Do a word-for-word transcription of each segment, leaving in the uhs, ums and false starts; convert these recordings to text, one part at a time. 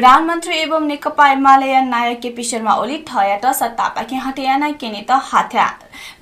प्रधानमन्त्री एवं नेकपा एमालेया नायक केपी शर्मा ओली थःयात सत्तापाखें हटे याना क्यनेत ह्वाथ्या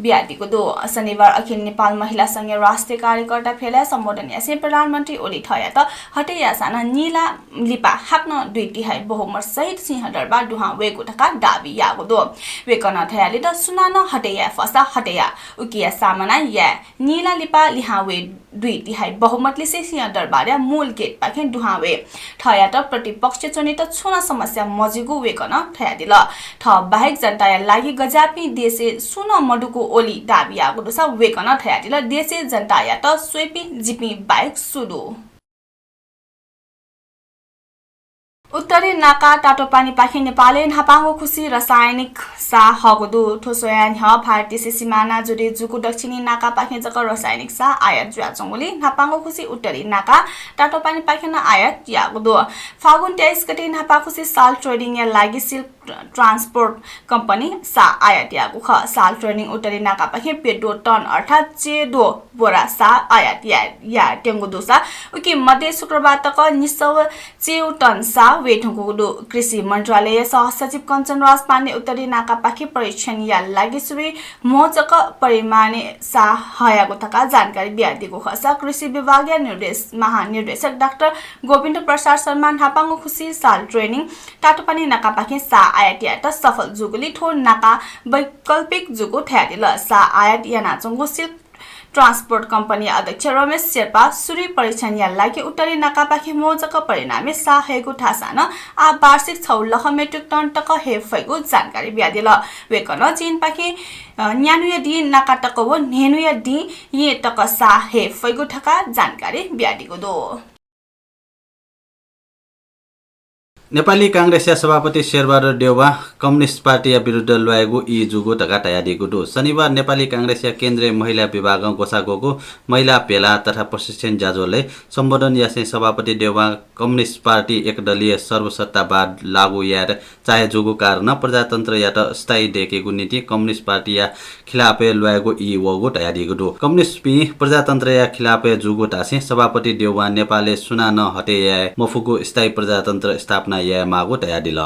बियादीगु दु। शनिबार अखिल नेपाल महिला संघया राष्ट्रिय कार्यकर्ता भेलाय् सम्बोधन यासें प्रधानमन्त्री ओली थःयात हटे याःसां नं निला लिपा हाकनं दुई तिहाई बहुमत सहित सिंहदरबार दुहां वयेगु धकाः दाबी याःगु दु। वय्कलं धयादिल, सुनानं हटे याये फसा हटे या, उकिया सामना याये। निला लिपा लिहां वये दुई तिहाई बहुमत लिसे सिंहदरबारया मूल गेटपाखें दुहां वये। थःयात प्रतिपक्ष च्वनेत छुं नं समस्या मजूगु वय्कलं धयादिल। थः बाहेक जनताया लागि गज्याःपिं देशय् सुं नं मदुगु ओली दाबी याःगु दुसा वय्कलं धयादिल, देशय् जनतायात स्वइपिं जिपिं बाहेक सु दु? उत्तरी नाका तातोपानीपाखें नेपालय् न्हापांगु खुसी रसायनिक सा हःगु दु। थ्व स्वयां न्ह्यः भारतदेशय् सिमाना जुडे जूगु दक्षिणी नाकापाखें जक रसायनिक सा आयात जुयाच्वंगुलिं न्हापांगु खुसी उत्तरी नाका तातोपानीपाखें नं आयात याःगु दु। फागुन तेइस गते न्हापा खुसी साल्ट ट्रेडिङया लागि सिल्क ट्रान्सपोर्ट कम्पनी सा आयात याःगु खः। साल्ट ट्रेडिङ उत्तरी नाकापाखें प्यद्वः टन अर्थात् चय्द्वः बोरा सा आयात या-, यायेत्यंगु दुसा उकी मध्ये शुक्रबार तक निसः व चय् टन सा वयेधुंकूगु दु। कृषि मन्त्रालयया सहसचिव कञ्चनराज पाण्डे उत्तरी नाकापाखें परीक्षणया लागि सुरुइ म्हो जक परिमाणय् सा हयागु धकाः जानकारी बियादीगु खःसा कृषि विभागया निर्देश, महानिर्देशक डाक्टर गोविन्द प्रसाद शर्मां न्हापांगु खुसी साल्ट ट्रेडिङ तातोपानी नाकापाखें सा आयात यायेत सफल जूगुलिं थ्व नाका वैकल्पिक जूगु धयादिल। सा आयात यानाच्वंगु सिल्क ट्रान्सपोर्ट कम्पनीया अध्यक्ष रमेश शेर्पां सुरुइ परीक्षणया लागि उत्तरी नाकापाखें म्हो जक परिमाणय् सा हयेगु धाःसां नं आः वार्षिक छगू लख मेट्रिक टन तक हये फइगु जानकारी बियादिल। वय्कलं चीनपाखें, अ, न्यान्हुया दिं नाका तक व न्हय्न्हुया दिं येँ तक सा हये फइगु धकाः जानकारी बियादीगु दु। नेपाली कांग्रेसया सभापति शेरबहादुर देउवां कम्युनिस्ट पार्टीया विरुद्ध ल्वायेगु ई जूगु धकाः धयादीगु दु। शनिबार नेपाली कांग्रेसया केन्द्रीय महिला विभागं ग्वसाः ग्वःगु महिला भेला तथा प्रशिक्षण ज्याझ्वलय् सम्बोधन यासें सभापति देउवां कम्युनिस्ट पार्टी एकदलीय सर्वसत्तावाद लागू यायेत चाहे जूगु कारणं प्रजातन्त्रयात स्थायी दयेकेगु निंतिं कम्युनिस्ट पार्टीया खिलाफय् ल्वायेगु ई वःगु धयादीगु दु। कम्युनिस्टपिं प्रजातन्त्रया खिलाफय् जूगु धासें सभापति देउवां नेपालय् सुनानं हटे याये मफुगु स्थायी प्रजातन्त्र स्थापना यायेमाःगु धयादिल।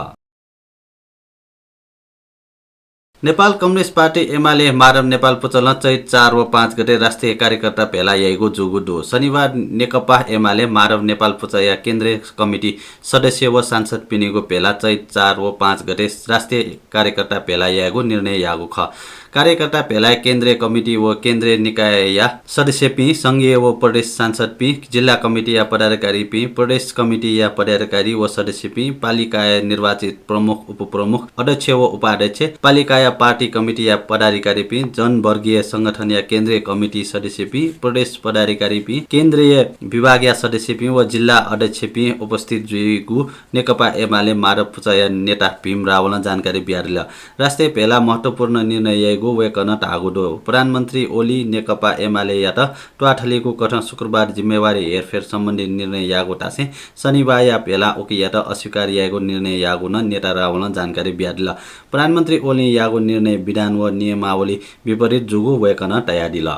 नेपाल कम्युनिस्ट पार्टी एमाले माधव नेपाल पुचलं चैत चार व पाँच गते राष्ट्रिय कार्यकर्ता भेला याइगु जूगु दु। शनिबार नेकपा एमाले माधव नेपाल पुचया केन्द्रीय कमिटी सदस्य व सांसदपिनिगु भेला चैत चार व पाँच गते राष्ट्रिय कार्यकर्ता भेला यायेगु निर्णय याःगु खः। कार्यकर्ता भेलाय् केन्द्रीय कमिटी व केन्द्रीय निकायया सदस्यपिं, संघीय व प्रदेश सांसदपिं, जिल्ला कमिटीया पदाधिकारीपिं, प्रदेश कमिटीया पदाधिकारी व सदस्यपिं, पालिकाया निर्वाचित प्रमुख, उपप्रमुख, अध्यक्ष व उपाध्यक्ष, पालिकाया पार्टी कमिटीया पदाधिकारीपिं, जनवर्गीय संगठनया केन्द्रीय कमिटी सदस्यपिं, प्रदेश पदाधिकारीपिं, केन्द्रीय विभागया सदस्यपिं व जिल्ला अध्यक्षपिं उपस्थित जुइगु नेकपा एमाले माधव पुचया नेता भीम रावलं जानकारी बियादिल। राष्ट्रिय भेला महत्वपूर्ण निर्णय याइगु वय्कलं धाःगु दु। प्रधानमन्त्री ओली नेकपा एमालेयात त्वाःथलेगु कथं शुक्रबार जिम्मेवारी हेरफेर सम्बन्धी निर्णय याःगु धासें शनिबारया भेला उकियात अस्वीकार याइगु निर्णय याःगु नं नेता रावलं जानकारी बियादिल। प्रधानमन्त्री ओलीं याःगु निर्णय विधान व नियमावली विपरीत जूगु वय्कलं धयादिल।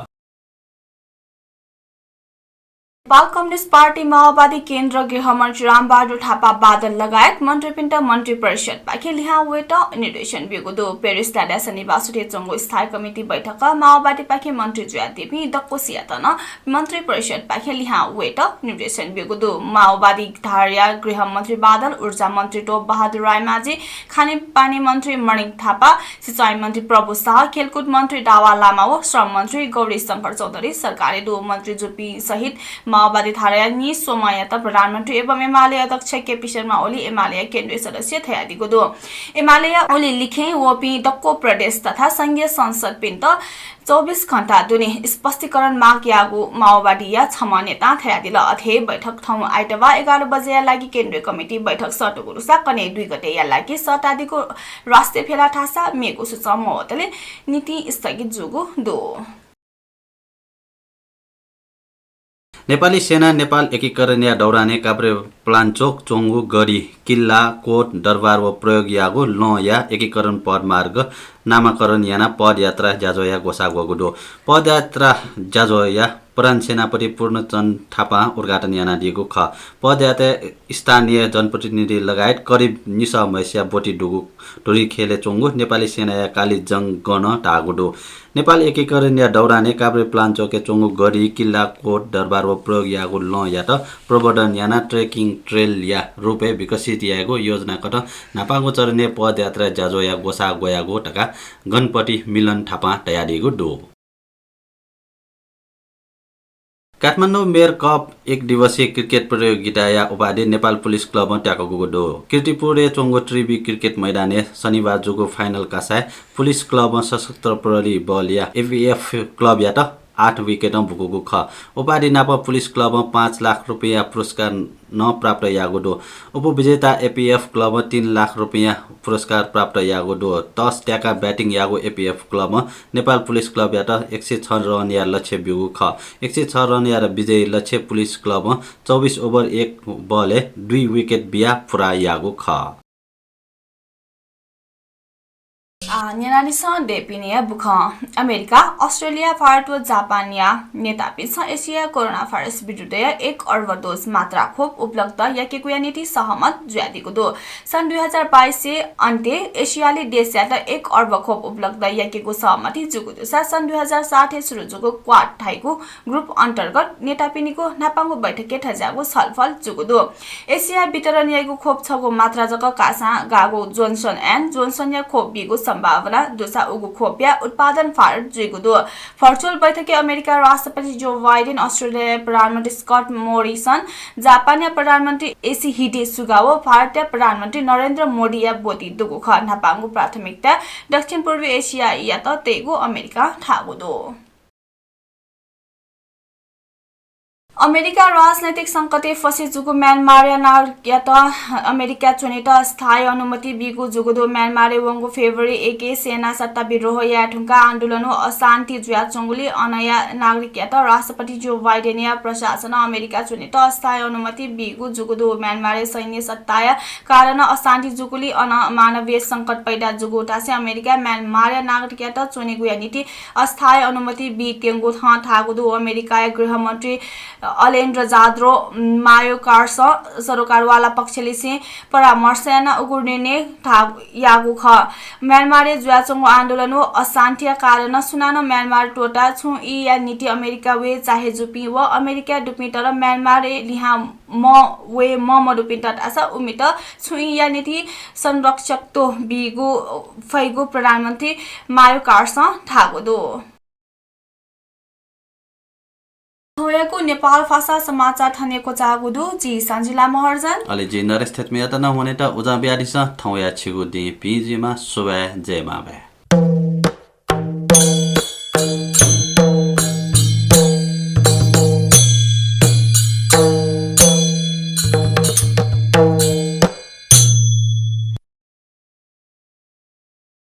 नेपाल कम्युनिस्ट पार्टी माओवादी केन्द्र गृहमन्त्री रामबहादुर थापा बादल लगायत मन्त्रीपिन्त मन्त्री परिषदपाखें लिहां वयेत निर्देशन ब्यूगु दु। प्यारिस धाःथें शनिबार सुथय् च्वंगु स्थायी कमिटी बैठकं माओवादीपाखें मन्त्री जुयादीपिं दक्वसियात नं मन्त्री परिषदपाखें लिहां वयेत निर्देशन ब्यूगु दु। माओवादी धाराया गृहमन्त्री बादल, ऊर्जा मन्त्री टोप बहादुर रायमाझी, खानेपानी मन्त्री मणिक थापा, सिँचाइ मन्त्री प्रभु शाह, खेलकुद मन्त्री दावा लामा व श्रम मन्त्री गौरी शंकर चौधरी सरकारी दु। मन्त्री जूपिं सहित माओवादी धाराया नीस्वम्हयात प्रधानमन्त्री एवं एमाले अध्यक्ष केपी शर्मा ओली एमालेया केन्द्रीय सदस्य धयादीगु दु। एमालेया ओली लिखें वःपिं दक्व प्रदेश तथा संघीय संसदपिन्त चौबिस घण्टा दुने स्पष्टीकरण माग याःगु माओवादीया छम्ह नेतां धयादिल। अथे बैठक थौं आइतबार एघार बजेया लागि केन्द्रीय कमिटी बैठक सःतूगु दुसा कन्हय् दुई गतेया लागि सःतादीगु राष्ट्रिय भेला धाःसा मेगु सूचना मवतले निंतिं स्थगित जूगु दु। नेपाली सेनां नेपाल एकीकरणया दौरानय् काभ्रेपलाञ्चोक च्वंगु गढी, किल्ला, कोट, दरबार व प्रयोग याःगु लँया एकीकरण पदमार्ग नामाकरण यानाः पदयात्रा ज्याझ्वःया ग्वसाः ग्वःगु दु। पदयात्रा ज्याझ्वःया प्रधान सेनापति पूर्णचन्द थापां उद्घाटन यानादीगु खः। पदयात्राय् स्थानीय जनप्रतिनिधि लगायत करिब निसः म्हय्सिया ब्वति दुगु धुरी ख्यलय् च्वंगु नेपाली सेनाया कालिजंग गनं धाःगु दु। नेपाल एकीकरणया दौरानय् काभ्रेपलाञ्चोकय् च्वंगु गढी, किल्ला, कोट, दरबार व प्रयोगयागु लँयात प्रवर्धन यानाः trekking trailया रूपय् विकसित यायेगु योजनाकथं न्हापांगु चरणय् पदयात्राय् ज्याझ्वःया ग्वसाः ग्वयागु धकाः गणपति मिलन थापां धयादीगु दु। काठमाडौं मेयर कप एक दिवसीय क्रिकेट प्रतियोगिताया उपाधि नेपाल पुलिस क्लबं त्याकूगु दु। कीर्तिपुरय् च्वंगु त्रिवि क्रिकेट मैदानय् शनिबार जूगु फाइनल कासाय् पुलिस क्लबं सशस्त्र प्रहरी बलया एपीएफ क्लबयात आठ विकेटं बुकूगु खः। उपाधि नाप पुलिस क्लबं पाँच लाख रुपियाँ पुरस्कार नं प्राप्त याःगु दु। उपविजेता एपीएफ क्लबं तीन लाख रुपियाँ पुरस्कार प्राप्त याःगु दु। टस त्याकाः ब्याटिङ याःगु एपीएफ क्लबं नेपाल पुलिस क्लबयात एक सय छ रनया लक्ष्य ब्यूगु खः। एक सय छ रनया विजयी लक्ष्य पुलिस क्लबं चौबिस ओभर एक बलय् दुई विकेट बियाः पुरा याःगु खः। आ, न्यनादिसँ देपिनिया बुखँ। अमेरिका, अस्ट्रेलिया, भारत व जापानया नेतापिन्सं एसियाय् कोरोना भाइरस विरुद्धया एक अर्ब डोज मात्रा खोप उपलब्ध याकेगुया निंतिं सहमत जुयादीगु दु। सन् दुई हजार बाइसया अन्त्यय् एसियाली देशयात एक अर्ब खोप उपलब्ध याकेगु सहमति जूगु दुसा सन् दुई हजार साठय् सुरु जूगु क्वाड धाइगु ग्रुप अन्तर्गत नेतापिनिगु न्हापांगु बैठकय् थज्याःगु छलफल जूगु दु। एसियाय् वितरण याइगु खोप छगू मात्रा जक कासां गाःगु जोन्सन एन्ड जोन्सनया खोप बीगु सम्भावना दुसा उगु खोपया उत्पादन भारत जुइगु दु। भर्चुअल बैठकय् अमेरिका राष्ट्रपति जो बाइडेन, अस्ट्रेलियाया प्रधानमन्त्री स्कट मोरिसन, जापानया प्रधानमन्त्री योसिहिदे सुगा व भारतया प्रधानमन्त्री नरेन्द्र मोदीया ब्वति दुगु खः। न्हापांगु प्राथमिकता दक्षिण पूर्वी एसियायात तयेगु अमेरिकां धाःगु दु। अमेरिका राजनैतिक संकटय् फसे जूगु म्यानमारया नागरिकयात अमेरिका च्वनेत अस्थायी अनुमति बीगु जूगु दु। म्यानमारय् वंगु फेब्रुअरी एकय् सेना सत्ता विद्रोह याये धुंकाः आन्दोलन व अशान्ति जुयाच्वंगुलिं अनया नागरिकयात राष्ट्रपति जो बाइडेनया प्रशासनं अमेरिका च्वनेत अस्थायी अनुमति बीगु जूगु दु। म्यानमारय् सैन्य सत्ताया कारणं अशान्ति जूगुलिं अन मानवीय संकट पैदा जूगु धासें अमेरिकां म्यानमारया नागरिकयात च्वनेगुया निंतिं अस्थायी अनुमति बीत्यंगु थें धाःगु दु। अमेरिकाया गृहमन्त्री अलेन्द्र जाद्रो मायोकार्सं सरोकारवाला पक्षलिसें परामर्श यानाः उगु निर्णय धा-, याःगु खः। म्यानमारय् जुयाच्वंगु आन्दोलन व अशान्तिया कारणं सुनानं म्यानमार त्वःताः छुं ईया निंतिं अमेरिका वये चाहे जूपिं व अमेरिकाय् दुपिं तर म्यानमारय् लिहां म-, वये ममदुपिन्त धाःसा उमित छुं ईया निंतिं संरक्षकत्व बीगु फइगु प्रधानमन्त्री मायोकार्सं धाःगु दु। थौंयागु नेपाल भाषा समाचार थन हे क्वचाःगु दु। जि सञ्जिला महर्जन। अले जि नरेश थेत्मियात नं वनेत उजं बियादिसँ। थौंया छिगु दिं भिं जुइमा। सुभाय्, जय मांभाय्।